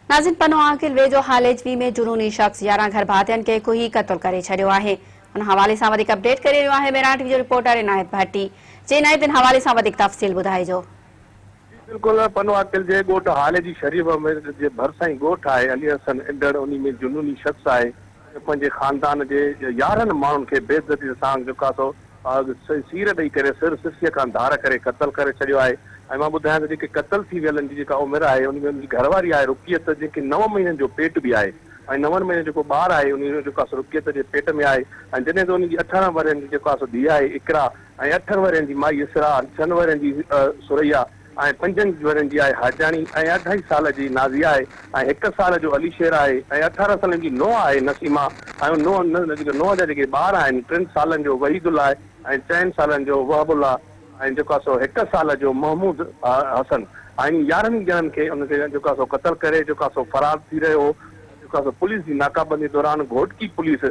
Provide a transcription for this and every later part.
ناظرين پنو عاقل ويجهو هاليجوي ۾ جنوني شخص 11 گهر ڀاتين کي ڪهي قتل ڪري ڇڏيو آهي ان حوالي سان وڌيڪ اپڊيٽ ڪري رهيو آهي ميران ٽي وي جو رپورٽر عنايت ڀٽي جي عنايت ان حوالي سان وڌيڪ تفصيل ٻڌائجو. جي بلڪل پنو عاقل جي ڳوٺ هاليجي شريف ۾ جي ڀرسان ئي ڳوٺ آهي علي حسن انڊڙ انهي ۾ جنوني شخص آهي جنهن پنهنجي خاندان جي 11 ماڻهن کي بيعزتي سان جيڪو آهي سو سير ڏئي ڪري سر سسيء کان ڌار ڪري قتل ڪري ڇڏيو آهي ۽ مان ٻڌايان ته جيڪي قتل ٿي ويلن جي جيڪا عمر آهي ان ۾ ان جي گهر واري آهي رقيت جنهن کي نو مهينن جو پيٽ به آهي ۽ نون مهينن جو جيڪو ٻار آهي ان جو جيڪو آهي سو رقيت جي پيٽ ۾ آهي ۽ جڏهن ته ان جي 18 ورهين جي جيڪو آهي سو ڌيء آهي اقرا ۽ اٺن ورهين جي مائي اسراء ڇهن ورهين جي ثريا ۽ پنجن ورهين جي آهي حاجاڻي ۽ اڍائي سال جي نازيه آهي ۽ هڪ سال جو علي شير آهي ۽ 18 سالن جي نونهن آهي نسيمه ۽ نونهن جا جيڪي ٻار آهن ٽن سالن جو وحيد الله ۽ چئن سالن جو وهب الله ۽ جيڪو آهي سو هڪ سال جو محمود حسن ۽ 11 ڄڻن کي ان کي جيڪو آهي سو قتل ڪري جيڪو آهي سو فرار ٿي رهيو هو جيڪو آهي سو پوليس جي ناڪابندي دوران گهوٽڪي پوليس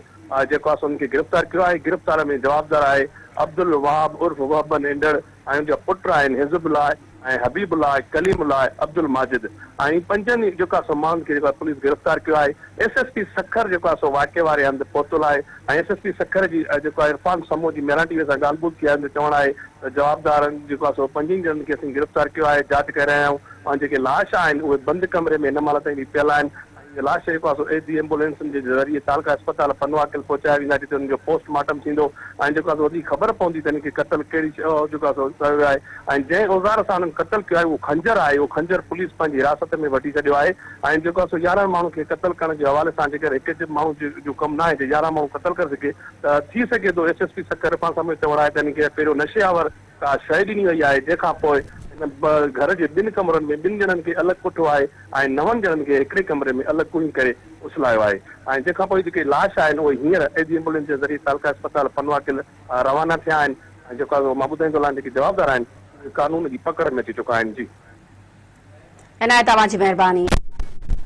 جيڪو آهي سو ان کي گرفتار ڪيو آهي گرفتار ۾ جوابدار آهي عبدالوهاب عرف وهبن انڊڙ ۽ ان جا پٽ آهن حزب الله ۽ حبيب الله ڪليم الله عبدالماجد ۽ پنجن ئي جيڪو آهي سو ماڻهن کي جيڪو آهي پوليس گرفتار ڪيو آهي ايس ايس پي سکر جيڪو آهي سو واقعي واري هنڌ پهتل آهي ۽ ايس ايس پي سکر جي جيڪو آهي عرفان سمون جي ميران ٽي وي سان ڳالهه ٻولهه ٿي آهي ان جو چوڻ آهي ته جوابدارن جيڪو آهي سو پنجن ڄڻن کي اسين گرفتار ڪيو آهي جاچ ڪري رهيا آهيون ۽ جيڪي لاش آهن اهي بند ڪمري ۾ هن مهل تائين به پيل آهن ۽ لاش جيڪو آهي سو ايڌي ايمبولينسن جي ذريعي تعلقه اسپتال پنوعاقل پهچايا ويندا جتي انهن جو پوسٽ مارٽم ٿيندو ۽ جيڪو آهي سو وڌيڪ خبر پوندي ته انهن کي قتل ڪهڙي جيڪو آهي سو ڪيو ويو آهي ۽ جنهن اوزار سان انهن قتل ڪيو آهي اهو خنجر آهي اهو خنجر پوليس پنهنجي حراست ۾ وٺي ڇڏيو آهي ۽ جيڪو آهي سو 11 ماڻهن کي قتل ڪرڻ جي حوالي سان جيڪر هڪ ماڻهو جو ڪم ناهي جي 11 ماڻهو قتل ڪري سگهي ته ٿي سگهي ٿو S S P Sukkur Irfan Samoon جو چوڻ آهي ته انهن کي پهريون نشي آور ڪا شيء ڏني وئي آهي، جنهن کان پوء هن گهر جي ٻن ڪمرن ۾ ٻن ڄڻن کي الڳ ڪٺو آهي ۽ نون ڄڻن کي هڪڙي ڪمري ۾ الڳ ڪوهي ڪري اڇلايو آهي ۽ جنهن کان پوء جيڪي لاش آهن اهي هينئر ايڌي ايمبولينس جي ذريعي تعلقه اسپتال پنوعاقل روانا ٿيا آهن ۽ جيڪو آهي مان ٻڌائيندو هلان جيڪي جوابدار آهن اهي قانون جي پڪڙ ۾ اچي چڪا آهن جي. عنايت اوهان جي مهرباني.